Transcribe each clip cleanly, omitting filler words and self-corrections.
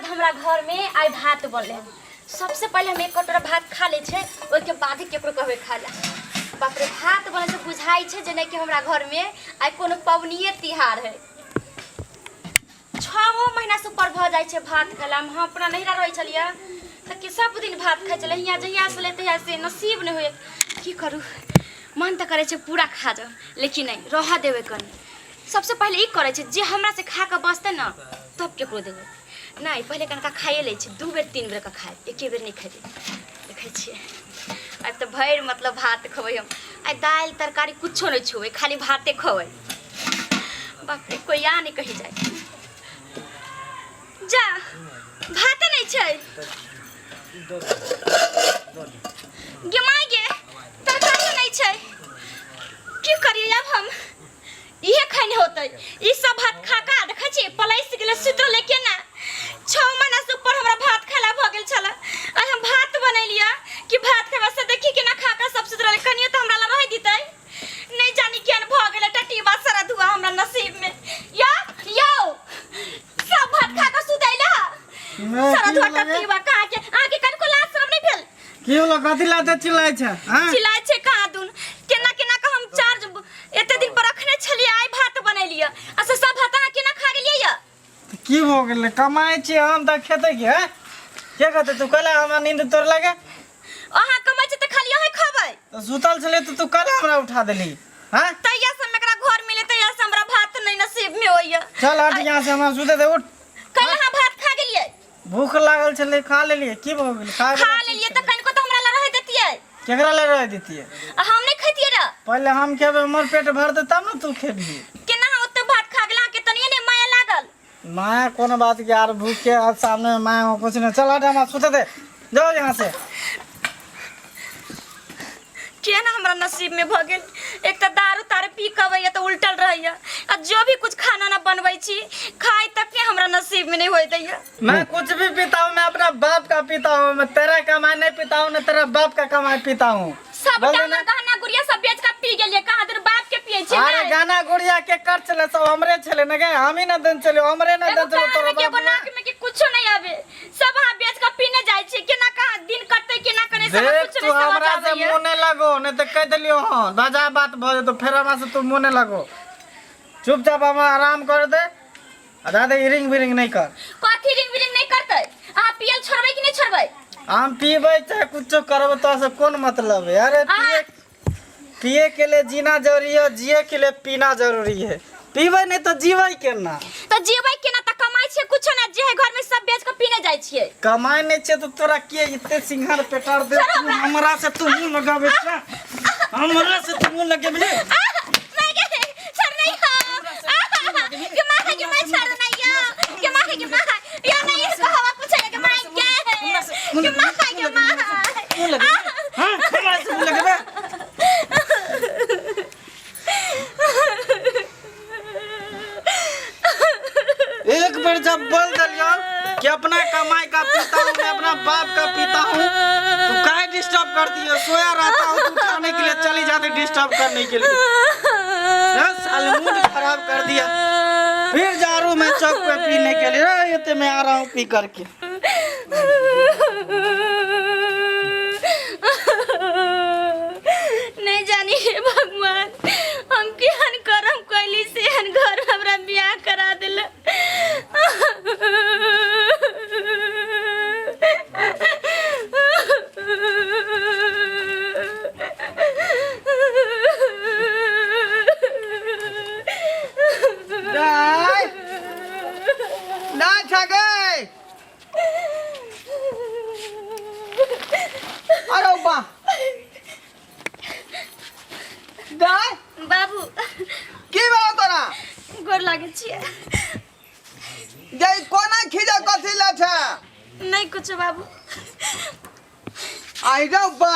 हमरा घर में आइ भात बनले हन। सबसे पहले हम एक कटोरा भात खा लै छै, ओहिके बाद ही केकरो कहबै खा ला। बाप रे, भात बनै से बुझाइ छै जेना कि हमरा घर में आइ कोनो पबनिए तिहार है। 6 महीना से ऊपर भऽ जाइ छै भात खेला। हम अपना नैहरा रहै छलियै तऽ कि सब दिन भात खाइ छलियै। हियाँ जहिया से तहिया से नसीब नहि होइए। की करू, मन तऽ करै छै पूरा खा जाउ, लेकिन नहि, रहऽ देबै कनि। सबसे पहिले ई करै छै जे हमरा से खा कऽ बचतै ने तब केकरो देबै। नहि, पहिले कनिका खाइए लै छै, 2 बेर 3 बेर कऽ खाइ, एके बेर नहि खेबै। देखै छियै आइ तऽ भरि मतलब भात खेबै हम। आइ दालि तरकारी कुछो नहि छुबै, खाली भाते खेबै। बाप रे, कोई आ नहि कही जाए जा, भाते नहि छै गे माय गे, तरकारी नहि छै। की करियै आब हम? इहे खैने होतै ई सब भात खा खा। देखै छियै पलैस गेलै, सुति रहलै केना। 6 महीना से ऊपर हमरा भात खाला भऽ गेल छलै। आइ हम भात बनेलियै कि भात खेबै से देखी केना खा कऽ सब सुति रहलै। कनियो तऽ हमरा लए रहै दितै। नहि जानी केहन भऽ गेलै टटीबा सारा धुआ हमरा नसीब में। या यौ, सब भात खा कऽ सुतैले हा सारा धुआ टटीबा। कहाँ के अहाँके कनिको लाज शरम नहि भेल? की होलो? कथी लाते चिल्लाइ छै? हाँ, चिल्लाइ छै कहाँ दुन। केना केना के हम चार्ज एते दिन पर रखने छलियै, आइ भात बनेलियै आ से सब भात अहाँ केना खा गेलियै या? की भऽ गेलै? कमाइ छियै हम तऽ खेतै के हैं? के कहतै? तू कहला हमरा नींद तोड़ लगे। अहाँ कमाइ छी तऽ खाली अहाँ खबै। तऽ सुतल छलै तऽ तू कहला हमरा उठा देली? हाँ, तहिया से हम एकरा घर मिले तहिया से हमरा भात नहि नसीब में होइया। चल हट यहाँ से, हमरा सुते दे, उठ। कल अहाँ भात खा गेलियै? भूख लागल छलै, खा लेलियै। की भऽ गेलै? खा लेलियै तऽ कनिको तऽ हमरा लए रहै देतियै। केकरा लए रहै देतियै? आ हम नहि खैतियै रह? पहिले हम खेबै, हमर पेट भरतै तब ने तू खेबही। केना अहाँ ओते भात खा गेला? अहाँके तनिए नहि माया लागल? माया कोनो बात के यार, भूख के आज सामने में माया हो कुछ नहीं। चल हट, हमरा सुते दे, जाओ यहाँ से। केना हमरा नसीब में भऽ गेल। एक तऽ दारू तारू पी कऽ अबैया तऽ उल्टल रहैया, आ जो भी कुछ खाना ना बनबै छी खाय तक के हमरा नसीब में नहीं होइत दैया। मैं कुछ भी पीता हूँ, मैं अपना बाप का पीता हूँ। मैं तेरा कमाई नहीं पीता हूँ, न तेरा बाप का कमाई पीता हूँ। सबटा बोल हमर ना। गहना गुड़िया सब बेच कऽ पी गेलियै। कहाँ दूर बाप के पियै छियै? अरे नहि। गाना गुड़िया के कर चले, सब हमरे छले न गे, हम ही न देन चले, हमरे न एगो देन चले कान तोरा में के बाप एगो ने। नाक में के कुछो नहीं आवे, सब अहाँ बेच कऽ पीने जाइ छियै। केना कहाँ दिन कटतै, केना करै, सब देख कुछ तू नहीं समझ हमरा से आबैया। मुँह नहीं लगो, नहीं तो कह दिलियो। हाँ, बजा बात भऽ जेतो फेर, हमरा से तू मुँह नहीं लगो। चुपचाप हमरा आराम कर दे आ दादा इरिंग बिरिंग नहीं कर। कथी रिंग बिरिंग नहीं करतै? अहाँ पियल छोड़बै कि नहीं छोड़बै? हम पीबै चाहे कुछो करबै, तो से कोन मतलब है? अरे पिए पिए के लिए जीना जरूरी है, जिए के लिए पीना जरूरी है। पीबै नहीं तो जीबै केना? तऽ जीबै केना तऽ कमाइ छियै कुछो ना, जे है घर में सब बेच कऽ पीने जाइ छियै। कमाई नहीं छे तो तोरा के इतने सिंघार पेटार दे? तू हमरा से तू मुंह लगाबे छे? हमरा से तू मुंह लगेबे? आह, मैं गे, छोड़ नहीं हो। आह, के माँ है, के माँ छोड़ नहीं यो। के माँ है, के माँ है। यो नहीं, इसको हवा पूछेगा के माँ क्या है। के माँ है, के माँ है। मुंह लगेबे? हाँ, हमरा से मुंह लगेबे? एक बार जब बोल दिलियो कि अपना कमाई का पीता हूँ, मैं अपना बाप का पीता हूँ, तो काहे डिस्टर्ब कर दिए? सोया रहता हूँ तो उठाने के लिए चली जाती डिस्टर्ब करने के लिए। साले मूड खराब कर दिया। फिर जा रहा हूँ मैं चौक पे पीने के लिए। अरे, ये तो मैं आ रहा हूँ पी करके। नहीं जानी हे भगवान, हम केहन करम कैली से एहन घर हमरा बियाह करा दिल। दाइ दाइ छगै। अरे बा दाइ। बाबू। की भेल तोरा? गोर लागै छियै। गै, कोना खीजा कथी ले छै? नहीं कुछ बाबू। आई रौ बा,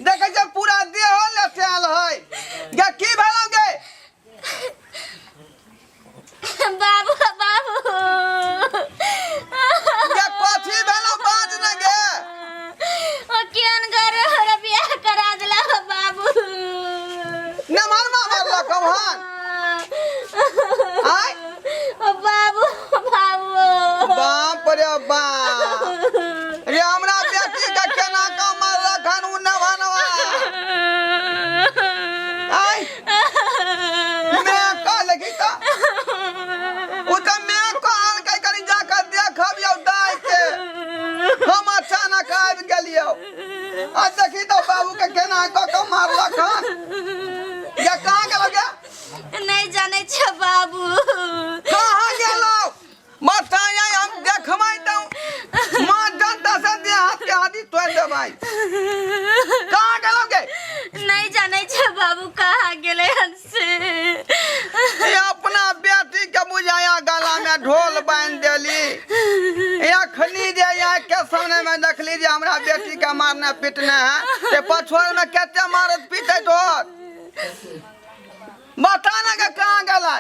देखै छै पूरा देह लथायल है गे। की भेलौ गे? बाबू, बाबू। गे, कथी भेलौ? बाज न गे। ओ केहन घर हमरा बियाह करा देला बाबू। नमहर मारलक हन आय? ओ बाबू, बाबू। बाप रे बाप। तोड़ि देबै। कहाँ गेलौ गे? नहीं जाने छे बाबू कहाँ गेले हन से। ये अपना बेटी के बुझाया गला में ढोल बांध देली। अखनी जे यहाँ के सामने में देखली जे हमरा बेटी के मारने पीटने है, ते पछुआर में कते मारत पीटैत होत। बता ना के कहाँ गेलै?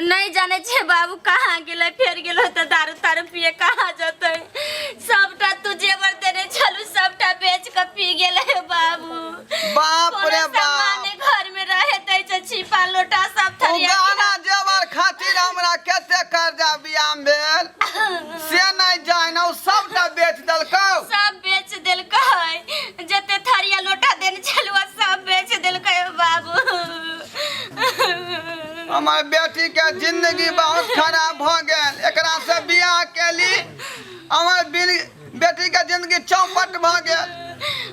नहीं जाने छे बाबू कहाँ गेलै। फेर गेलो तऽ दारू तारू पिए कहाँ जतै। सबटा तू जेवर देने छलू सबटा बेच के पी गेलै बाबू। बाप कोनो रे बाप। सामान घर में रहे दै छै, छिपा लोटा सब ओ थरिया। गहना जेवर खातिर हमरा कते कर्जा बियाम भेल से नहीं जान, ओ सबटा बेच देलकौ। सब बेच देलकै, जते थरिया लोटा देने छलू सब बेच देलकै बाबू। हमर बेटी के जिंदगी बहुत खराब भ गेल। एकरा से बियाह केली, हमर बेटी के जिंदगी चौपट भ गेल।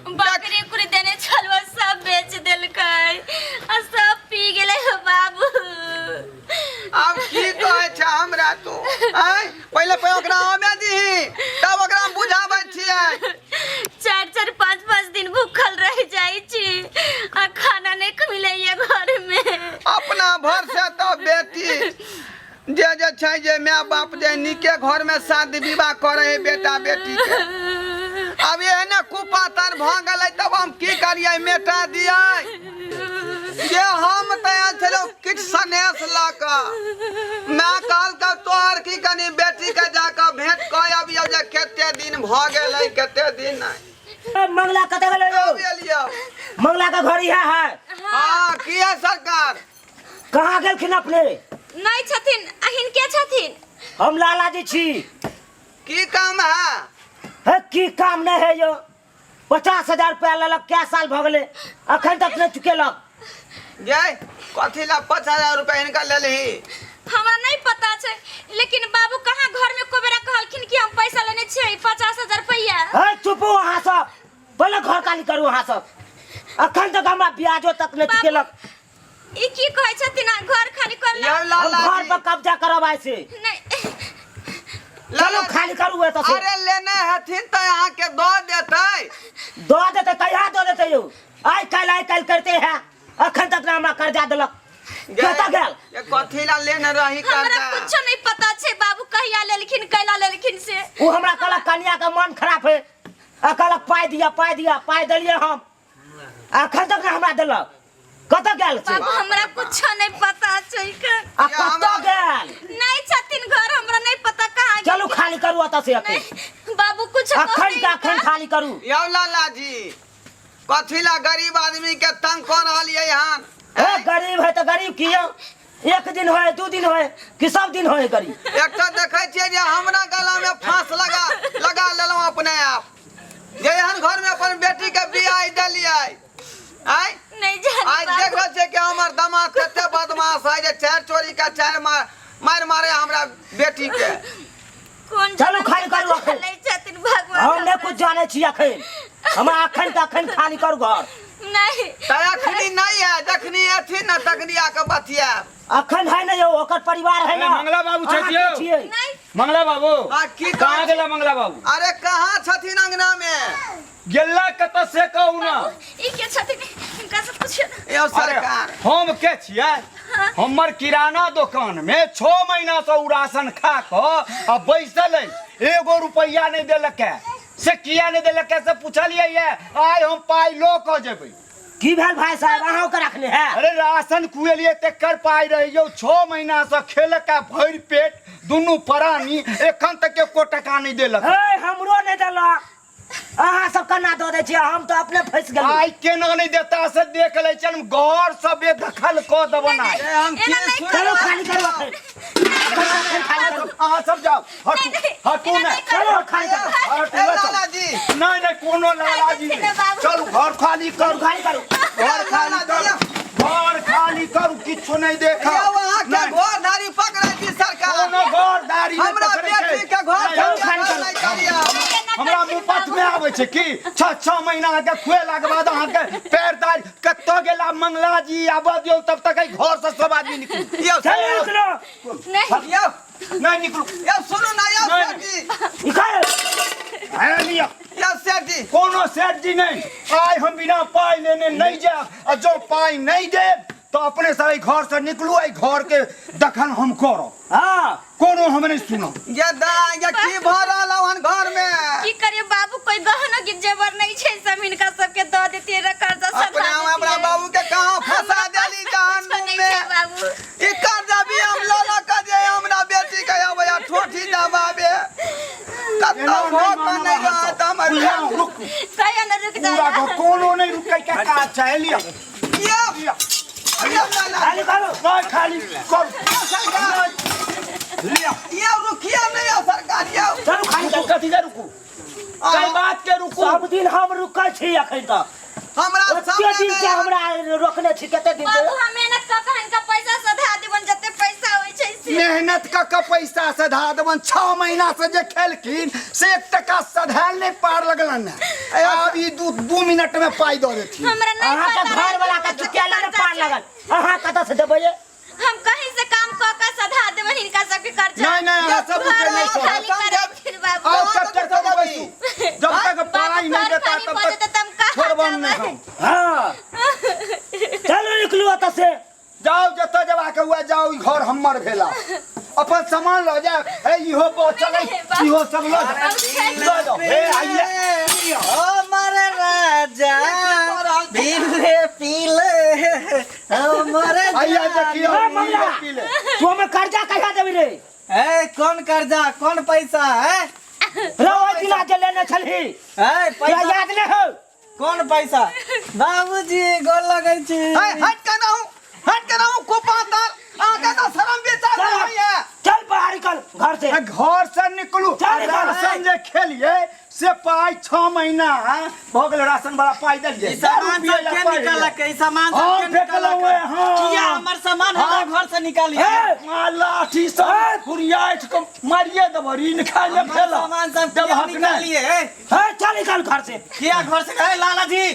बकरी उकरी देने छलू सब बेच देलकै आ सब पी गेलै बाबू। आब की कहै छै हमरा तू? आँय, पहिले पहिले ओकरा आबे दीही तब ओकरा हम बुझाबै छियै। 4 4 5 5 दिन भूखल रह जाइ छी आ खाना नहीं मिलैया घर में। अपना भर से तो बेटी जे जे छै जे my बाप जे नीके घर में शादी विवाह करे है बेटा बेटी के, अब एहने कुपातर भ गेलै तब हम की करियै? मेटा दियै जे हम तऽ आयल छलहुँ किछु सनेस लऽ कऽ। माय कहलकै तोहर की कनी बेटी के जाकऽ भेंट कऽ अबियौ जे कते दिन भऽ गेलै कते दिन नहि। मंगला कतऽ गेलै यौ? कब एलियौ? मंगला के घर इएह है। हाँ, की है सरकार? कहाँ गेलखिन अपने? नहीं छथिन, अहिन के छथिन? हम लाला जी छी। की काम है? हे की काम नहीं है यो। 50,000 रुपया लेलक, कै साल भऽ गेलै अखन तक नहीं चुकेलक। गे कथी ला 50,000 रुपया हिनका लेलही? हमरा नहीं पता छै, लेकिन बाबू कहाँ घर में को बेरा कहलखिन कि हम पैसा लेने छियै 50,000 रुपया। हे चुपू अहाँ सब, पहिले घर खाली करू अहाँ सब। अखन तक हमरा ब्याजो तक नहीं चुकेलक। ई की कहै छथिन अहाँ घर खाली कर यौ हम लाला घर जी। पर कब्जा करब आइ से। नहीं। चलू खाली करू एतऽ से। अरे लेने हथिन तऽ अहाँ के दऽ देतै। दऽ देतै? कहिया दऽ देतै यौ? आइ काल्हि आइ काल्हि करते है, अखन तक ना हमरा कर्जा देलक। कतऽ गेल? ये कथी ला लेने रही हमरा कर्जा? कुछो नहीं पता छै बाबू कहिया लेलखिन कैला लेलखिन से। ओ हमरा कहलक कनिया के मन खराब है आ कहलक पाइ दिया पाइ दिया, पाइ देलियै हम, अखन तक ना हमरा देलक। कतऽ गेल से? बाबू हमरा कुछो नहीं पता छै। आ कतऽ गेल? नहीं छथिन घर, हमरा नहीं पता कहाँ गेल। चलू खाली करू एतऽ से अखन। नहीं, बाबू कुछ अखन के अखन खाली करू। यौ लाला जी, कथी ला गरीब आदमी के तंग कऽ रहलियै हन? हे गरीब है तऽ गरीब की यौ? एक दिन होय 2 दिन होय कि सब दिन होय गरीब? एक तऽ देखै छियै जे हमरा गला में फांस लगा लगा लेलहुँ अपने आप, जे एहन घर में अपन बेटी के बियाह देलियै। आय नहीं जानी आइ बाबू। देख रहल छियै कि हमर दामाद कते बदमाश है जे 4 चोरी के 4 मारि मारे हमरा बेटी के। कोन चलू जनम खाली के करू बदला अखन। लै छथिन भगवान। हम नहीं कुछ जाने छी अखन, हमरा अखन के अखन खाली करू घर। नहीं तऽ अखनी नहीं है, जखनी एथिन ने तखनी आके बतियाब। अखन है ना यौ, ओकर परिवार है ना। मंगला बाबू अहाँ छथि के यौ? छियै? नहीं। मंगला बाबू। हाँ, की कहाँ कहै गेला मंगला बाबू? अरे कहाँ छथिन अंगना में? गेला कतऽ से कहू ना। ई के छथिन हिनका से पूछियो ना। यौ अरे, सरकार। हम के छियै? हमर किराना दुकान में 6 महीना से उ राशन खा कऽ आ बैसल अछि, एगो रुपैआ नहि देलक है। से किया नहि देलक है से पूछलियै है। आइ हम पाइ लऽ कऽ जेबै। की भेल भाई साहब, अहाँ ओकर रखने है? अरे राशन कुएलियै तेकर पाइ रहै यौ, 6 महीना से खेलक है भरि पेट दुनू प्राणी, एखन तक एको टका नहि देलक। हे हमरो नहि देलक, अहाँ सब केना दऽ दै छियै? हम तऽ अपने फँसि गेलहुँ। आइ केना नहि देता से देख लै छियनि, घर से बेदखल कऽ देबनि आइ। ए, हम की एना नहि सुनि चलू रहल खाली करू अखन। अखन खाली करू। अहाँ सब जाउ, हटू हटू ने। चलू खाली करू। हटू, ए, चलू। लालाजी। नहि नहि कोनो लालाजी नहि। चलू घर खाली करू, खाली करू। घर खाली करू, घर खाली करू, किछु नहि देखब। यौ अहाँ के नहि। घर धारी पकड़ै छी सरकार। कोनो घर दारी नहि हमरा पकड़ै छै। बेटी के घर नहि, खाली खाली करू। नहि करियौ। हमरा मुँह में आबै छै की 6 6 महीना अहाँके खुएलाके बाद अहाँके पैर दाढ़ी कतऽ गेला मंगला जी? आबऽ दियौ तब तक एहि घर से सब आदमी निकलू। यौ चलू निकलो। नहीं। यौ नहि निकलू। यौ सुनू ना यौ नहि, सर जी। निकल। है लिअ। या सेठ जी कोनो सेठ जी नहीं आइ हम बिना पाई लेने नहीं जायब आ जो पाई नहीं देब तो अपने सब एहि घर से निकलू एहि घर के दखल हम करब हाँ कोनो हम नहीं सुनब ये दा ये की भऽ रहल हन घर में की करिए बाबू कोई गहना के जेवर नहीं छै सब हिनका सबके दऽ देतियै र कर्जा सधा अपना हम अपना देतियै। बाबू के कहाँ फंसा हमरा पास देली तऽ जहन कुछो नहि में छै बाबू ई कर्जा भी हम लऽ लऽ के जे हमरा बेटी के अबैया ठोठी दबाबे कतौ एना भऽ के नहीं नहि मानब रहत हमर बुझलहुँ, रुकू कहियो न रुक पूरा जाए घर कोनो नहीं रुकै के काज छै लिअ ये लिअ ये लाला खाली करू नहीं खाली करू लिअ ये रुकिया नहीं है सरकार ये चलू खाली रुकू करू कथी के रुकू कई बात के रुकू सब दिन हम रुकै छी अखन तक हमरा ओते सामने दिन से में हमरा रोकने छी कते दिन से बाबू हम मेहनत कऽ कऽ हिनका पैसा सधा देबनि जते पैसा होइ छै से मेहनत क के पैसा सधा देबन 6 महीना से जे खेलखिन से एक टका सधायल नहीं पार लगलन है आब ई दू मिनट में पाई दऽ देथिन हमरा नहीं अहाँके पता घर वाला के रहै कि चुकेला ने कर्जा पार छै। लगल अहाँ कतऽ से देबै ये? हम कहीं से काम कऽ कऽ सधा देबनि हिनका सबके कर्जा नहीं नहीं अहाँ सब घर रुपये नहीं नहीं सधत। खाली करेथिन बाबू आओ तब तक सब बैसू जब तक बाबू पाई नहीं घर देता खाली तब भऽ जेतै तक तऽ हम कहाँ छोड़बन नहीं जेबै? हम हाँ चलू निकलू ओतऽ से जाओ जतऽ जबाके हुआ जाओ ई घर हमर भेला अपन सामान लऽ जाए हे इहो बचल है इहो सब लऽ जाओ लऽ जाओ हे आइए ओ मरे राजा पीले पीले ओ मरे आइए देखियो ए, ममला। इहो पी ले तू हमर कर्जा कहिया देबी रे ए कौन कर्जा कौन पैसा है रे ओहि दिना जे लेने छलही ए तोरा पैसा याद नहि हौ कौन पैसा बाबूजी गोर लगै छी है हट के रहूं हट के रहूं कुपातर आके तो शर्म विचार चल नहीं है चल बाहर निकल घर से घर से निकलू चल निकल। राशन जे खेलिए से पाई 6 महीना भऽ गेल राशन वाला पाई देलिए ई सामान सब के निकालक ई सामान सब हम के निकालक फेकलहुँ हेँ, हाँ। किया हमर सामान हमरा घर से निकालिए ए, माँ लाठी सब फुरियाठ के मारिए देबो ऋण खाइ ले हमर फेल सामान सब किया देबहक नहि निकालिए ए ए, चल निकल घर से किया घर से ए लाला जी ए,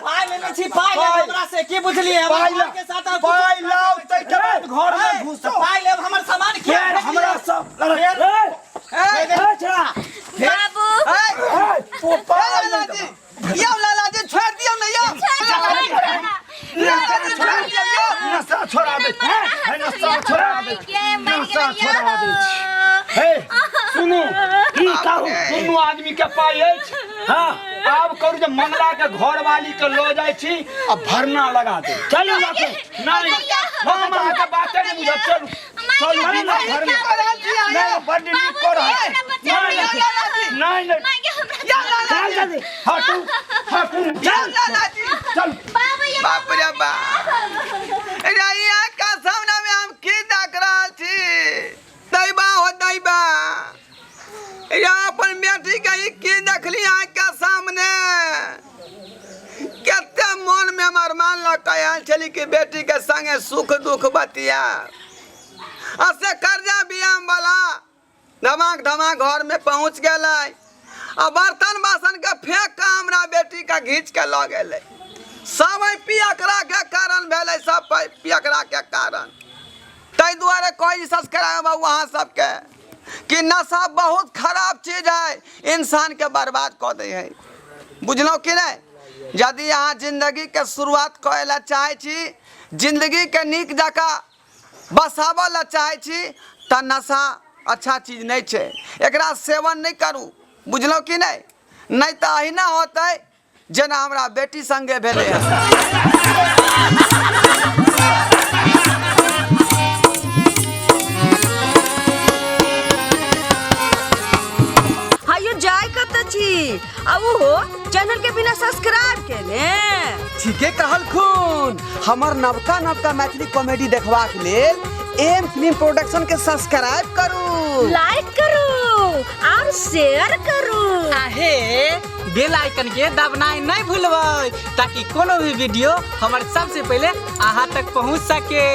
पाई लेने छी पाई लेब पाइ। हमरा से की बुझलिए हमर पाइ घर के साथ और कुछ पाइ लाउ ताहिके बाद घर ए, में घुसो पाई लेब हमर सामान किया फेर हमरा सब ए, ए, ए, छोड़ा। बाबू ए, ए, तो ए, पाइ लाला नहि जी देबह। यौ लाला जी छोड़ दियौ ने यौ नशा छोड़ा दे हे नशा छोड़ा दे नशा छोड़ा दे हे सुनू की कहू दुनू आदमी के पाइ अछि हाँ आब करू जे मंगला के घरवाली के लऽ जाइ छी आ भरना लगा दे चलू लऽ के नहीं हम अहाँके बाते नहि बुझब चलू चलू बिना भरने नहीं बड्ड नीक कर रहल छी। नहीं नहीं चल जल्दी हटू हटू चल लाला जी चल बाप रे बाप रैया का सामने में हम की देख रहल छी दैबा हो दैबा या अपन बेटी के ई की देखली आँख के सामने कते मन में हमर मान लऽ के आयल छली कि बेटी के संगे सुख दुख बतिया आ से कर्जा बियाम वाला धमाक धमाक घर में पहुंच गेलै आ बर्तन बासन के फेंक के हमरा बेटी के घींच के लऽ गेलै सब एहि पियकरा के कारण भेलै सब पियकरा के कारण ताहि दुआरे कहै सब्सक्राइब बाबू अहाँ सबके कि नशा बहुत खराब चीज है इंसान के बर्बाद कऽ दै है बुझलहुँ कि नहि यदि अहाँ जिन्दगीके शुरुआत करै लए चाहै छी जिन्दगीके नीक जकाँ बसाबऽ लए चाहै छी तऽ नशा अच्छा चीज नहि छै एकरा सेवन नहि करू बुझलहुँ कि नहि नहि तऽ अहिना होतै जेना हमरा बेटी संगे भेलै हँ। हायो जाय कत छी आ ओहो चैनल के बिना सब्सक्राइब केने। ठीके कहलखुन हमर नवका नवका मैथिली कॉमेडी देखबाक लेल एम फिल्म प्रोडक्शन के सब्सक्राइब करू, लाइक करू और शेयर करू। आहे बेल आइकन के दबनाइ नहीं भूलबै ताकि कोनो भी वीडियो हमर सबसे पहले अहाँ तक पहुँच सके।